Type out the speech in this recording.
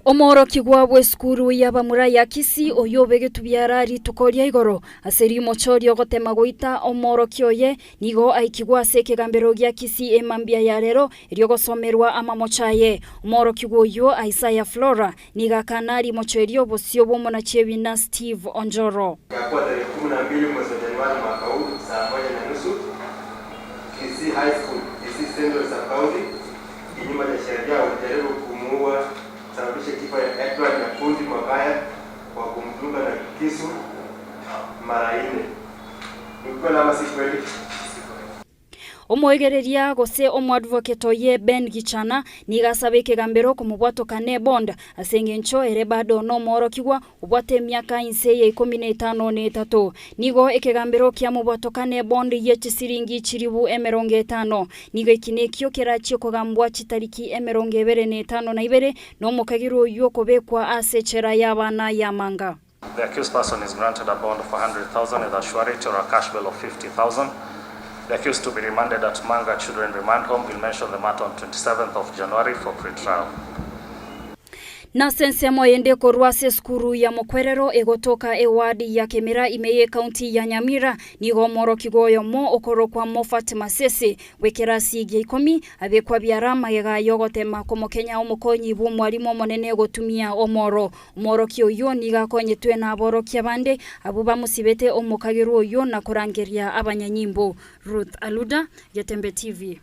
Omoorokigwa bw'esukuru y'abamura ya Kisii oyio obegetwe biara rituko ria igoro ase rimocho ri'ogotema goita omoorokia oye nigo aikigwe ase ekegambero gia Kisii emambia ya rero erio gosomerwa amamocho aye. Omoorokigwa oyio Isaiah Flora nigo akana rimocho erio bosio bw'omonachi ebina Steve Onjoro. Ikakuwa tarehe kumi na mbili mwezi wa Januari mwaka huu saa moja na nusu Kisii High School, Kisii Central Sub-County, kinyume cha sheria walijaribu kumuua kusababisha kifo ya Edward Nyakundi Mwakaya kwa kumdunga na kisu mara ine. Ni kweli ama si kweli? Omoegereria gose omoadvocate oye Ben Gichana nigo asaba ekegambero komobwatoka ne bond ase engencho ere bado nomoorokigwa obwate emiaka inse ya ikomi na etano na etato. Nigo ekegambero kiamobwatoka ne bond ye chisiringi chilibu emerongo etano. Nigo eki nekio kerachie kogambwa chitariki emerongo ebere na etano na ibere, na omokagerwa oyio okobekwa ase echela y'abana y'amanga. The accused person is granted a bond of 100,000 with a surety or a cash bail of 50,000. The accused to be remanded at Manga Children Remand Home will mention the matter on 27th of January for pre-trial. Nase ensemo eyende korwa ase esukuru ya Mokwerero egotoka eward ya Kemera ime y'ecounty ya Nyamira, nigo omworokigwa oyomo okorokwa Moffat Masese bw'ekerasi gia ikomi abekwa biara magega y'ogotema komokenya omokonyi bw'omwalimu omonene gotumia omoro. Omworokia oyio nigo akonyetwe naborokia bande abwo bamosibete omokagerwa oyio na korangeria abanyanyimbo. Ruth Aluda, Getembe TV.